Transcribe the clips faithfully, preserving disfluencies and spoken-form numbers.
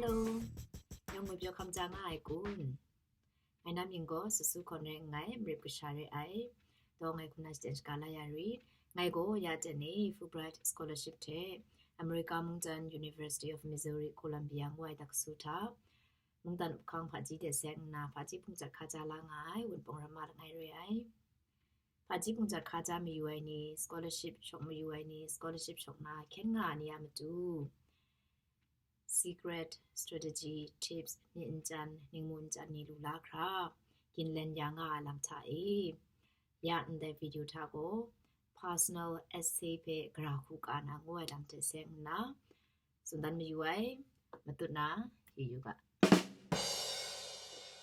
Hello, yawng ngwi pyaw hkam ja nga ai kun? Ngai na mying gaw Susu Hkawn rai nngai, Marip kasha re ai. Dawng ai hku na shachyen shaga la ya rit. Ngai gaw ya ten e Fulbright Scholarship hte America mungdan University of Missouri Columbia ngu ai daiksu hta mungdan up hkang hpaji de seng nna hpaji hpung jat hkaja la nga ai Wunpawng Ramma langai re ai. Hpaji hpung jat hkaja mayu ai ni, scholarship shawk mayu ai ni, scholarship shawk na hkyen nga ai ni a matu secret, strategy, tips, myit nchyang, ningmu nchyang ni lu la hkra, ginlen ya nga ai lam hta e, ya ndai video hta gaw personal essay hpe gara hku ka na ngu ai lam hte seng nna, tsun dan mayu ai, matut na yu yu ga.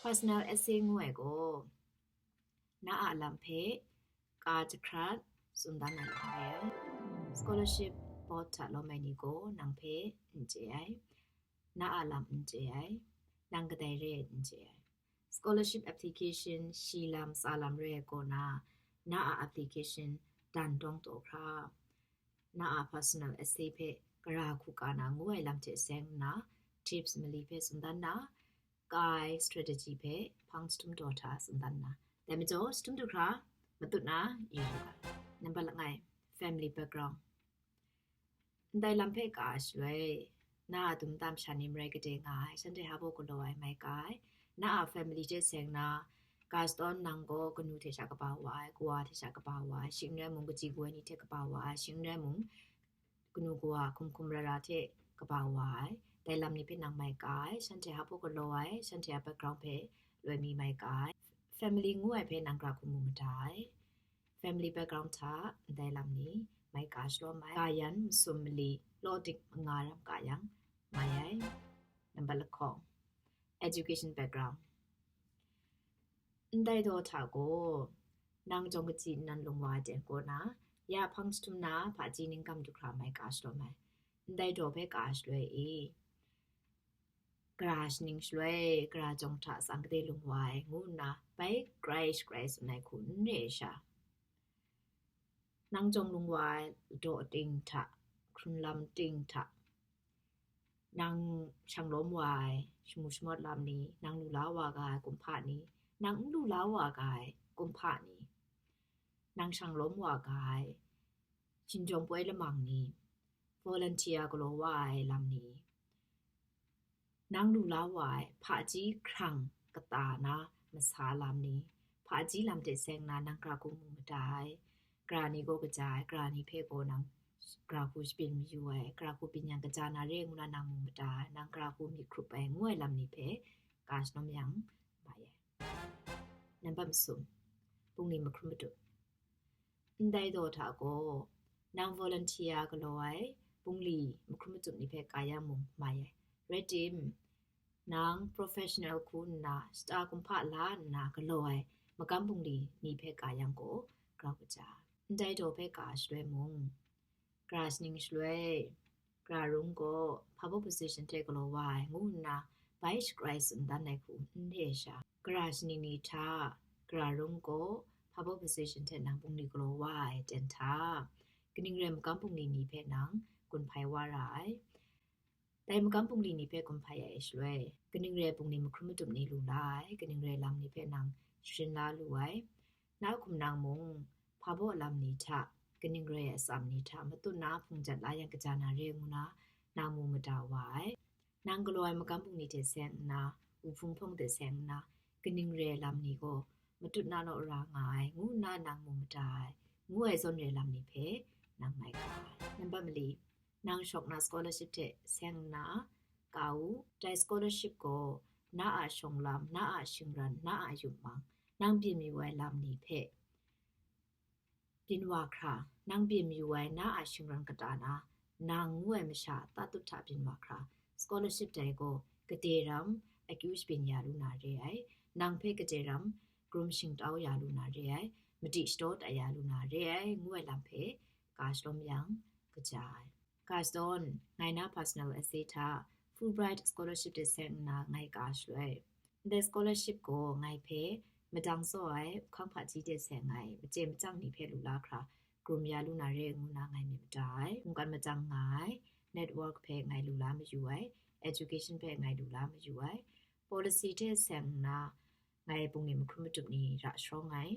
Personal essay ngu ai gaw, na a lam hpe ka jahkrat tsun dan ai lam re ai. Scholarship board hta lawm ai ni gaw nang hpe n chye ai, na a lam n chye ai, nang kadai re ai n chye ai. Scholarship application shi lam tsa lam re ai kaw na, na a application dan dawng taw hkra, na a personal essay hpe gara hku ka na ngu ai lam hte seng nna, tips mali hpe tsun dan na, ka ai strategy hpe hpang jahtum daw hta tsun dan na. Dai majaw, jahtum du hkra matut na yu yu ga. Nambat langai, family background. Ndai lam hpe ka ai shaloi, na a dum tam sha ni marai gade nga ai, shanhte hpa baw galaw ai mai ka ai, na a family hte seng na, ka shadawn nang gaw kanu hte sha kaba wa ai, kawa hte sha kaba wa ai, shing n rai mung kaji kaw ai ni hte kaba wa ai, shing n rai mung kanu kawa hkum hkum ra ra hte kaba wa ai, dai lam ni hpe nang mai ka ai, shanhte hpa baw galaw ai, shanhte a background hpe loi mi mai ka ai. Family ngu ai hpe nang gara hku mu mada ai. Family background hta ndai lam ni mai ka shalawm ai. Kayan, masum, mali, law dik, manga ram ka yang mai ai. Nambat lahkawng, education background. Ndai daw hta gaw, nang jawng kaji nnan lung wa ai ten kaw na, ya hpang jahtum na hpaji ning kam du hkra mai ka shalawm ai. Ndai daw hpe ka shaloi e, gara shaning shaloi, gara jawng hta tsang kade lung wa ai, ngu nna bai grai shagrai tsun ai hku n re ai sha, nang jawng lung wa ai ladaw ting hta, hkrun lam ting hta, nang shang lawm wa ai shamu shamawt lam ni, nang lu la wa ga ai kumhpa ni, nang n lu la wa ga ai kumhpa ni, nang shang lawm wa ga ai hkinjawng poi lamang ni, volunteer galaw wa ai lam ni, nang lu la wa ai hpaji hkrang kata na masa lam ni, hpaji lam hte seng na nang gara hku mu mada ai, gara ni gaw kaja ai, gara ni hpe gaw nang gara hku shabyin mayu ai, gara hku byin yang kaja na re ngu na nang mu mada ai, nang gara hku myit hkrup ai ngu ai lam ni hpe ka shanawm yang mai ai. Nambat masum, bungli mahkrum matup. Ndai daw hta gaw, nang volunteer galaw ai bungli mahkrum matup ni hpe ka yang mung mai ai. Rai tim, nang professional hku nna shata kumhpa la nna galaw ai magam bungli ni hpe ka yang gaw, grau kaja. Ndai daw hpe ka shaloi mung, gara shaning shaloi, gara rung gaw hpa baw position hte galaw wa ai ngu nna bai shagrai tsun dan ai hku n re ai sha, gara shaning ni hta, gara rung gaw hpa baw position hte nang bungli galaw wa ai ten hta, kaning rai magam bungli ni hpe nang gun hpai wa ra ai. Dai magam bungli ni hpe gun hpai ai shaloi, kaning rai bungli mahkrum matup ni lu la ai, kaning rai lam ni hpe nang sharin la lu ai. Na hkum nang mung, hpa baw lam ni hta, kaning rai atsam ni hta matut na hpung jat la yang kaja na re ngu na, nang mu mada wa ai. Nang galaw ai magam bungli hte seng nna, wuhpung hpawng hte seng nna, kaning rai lam ni gaw matut na naw ra nga ai, ngu nna nang mu mada ai, ngu ai zawn rai lam ni hpe nang mai ga ai. Nambat mali, nang shawk na scholarship hte seng nna ka u. Dai scholarship gaw na a shawng lam, na a shingran, na a yupmang, nang byin mayu ai lam ni hpe byin wa hkra, nang byin mayu ai na a shingran kata na, nang ngu ai masha tatut hta byin wa hkra, scholarship dai gaw gade ram akyu shabyin ya lu na re ai, nang hpe gade ram grum shingtau ya lu na re ai, madi shadaw tai ya lu na re ai, ngu ai lam hpe ka shalawm yang kaja ai. Ka shadawn, ngai na personal essay hta Fulbright scholarship hte seng nna ngai ka shaloi, ndai scholarship gaw ngai hpe madang tsaw ai, hkang hpaji hte seng ai, machye machyang ni hpe lu la hkra, grum ya lu na re ngu na ngai myit mada ai. Mungkan madang nga ai, network hpe ngai lu la mayu ai, education hpe ngai lu la mayu ai. Policy hte seng nna ngai bungli mahkrum matup ni ra sharawng ai.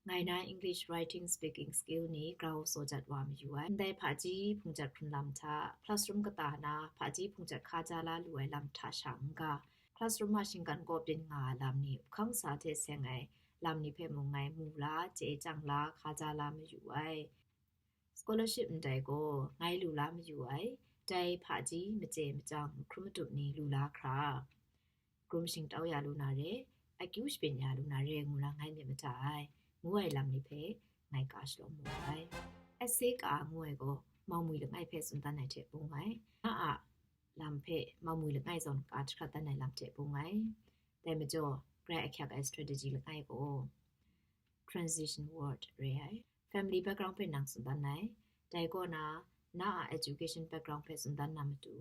Ngai na English writing speaking skill ni grau saw jat wa mayu ai. Ndai hpaji hpung jat hkrun lam hta, classroom kata na hpaji hpung jat hkaja la lu ai lam hta sha n-ga, classroom a shinggan kaw byin nga ai lam ni, hpung hkang sa hte seng ai lam ni hpe mung ngai mu la, chye chyang la, hkaja la mayu ai. Scholarship ndai gaw ngai lu la mayu ai, dai hpaji machye machyang mahkrum matup ni lu la hkra, hkrum shingtau ya lu na re, akyu shabyin ya lu na re ngu na ngai myit mada ai, ngu ai lam ni hpe ngai ka shalawm mu ai. Essay ka ngu ai gaw maumwi langai hpe tsun dan ai hte bung ai, na a lam hpe maumwi langai zawn ka jahkrat dan ai lam hte bung ai. Dai majaw, grai ahkyak ai strategy langai gaw transition word re ai. Family background hpe nang tsun dan ai. Dai kaw na, na a education background hpe tsun dan na matu,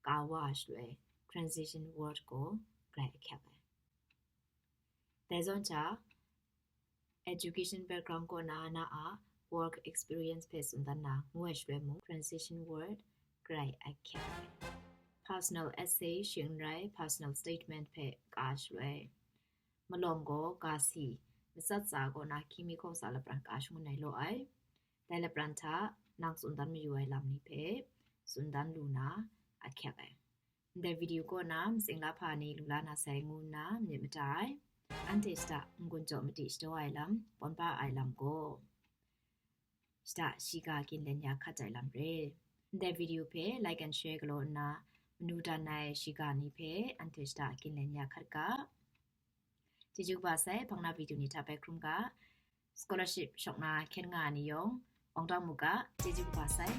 ka wa shaloi, transition word gaw grai ahkyak ai. Dai zawn hta, education background kaw na, na a work experience hpe tsun dan na, ngu ai shaloi mung, transition word grai ahkyak ai. Personal essay shing n rai, personal statement hpe ka shaloi, malawng gaw ga si, matsat tsa kaw na hkying mi hkawng sa lapran ka shangun ai law ai. Dai lapran hta nang tsun dan mayu ai lam ni hpe tsun dan lu na ahkyak ai. Ndai video kaw na matsing la hpa ni lu la na sai ngu nna myit mada ai. Anhte shada n-gun jaw madi shadaw ai lam, pawn pa ai lam gaw, shada shiga ginlen ya hkat ai lam re. Ndai video hpe like and share galaw nna, manu dan ai shiga ni hpe anhte shada ginlen ya hkat ga. Chyeju kaba sai, hpang na video ni hta bai hkrum ga, scholarship shawk na hkyen nga ai ni yawng, awng tang mu ga, chyeju kaba sai.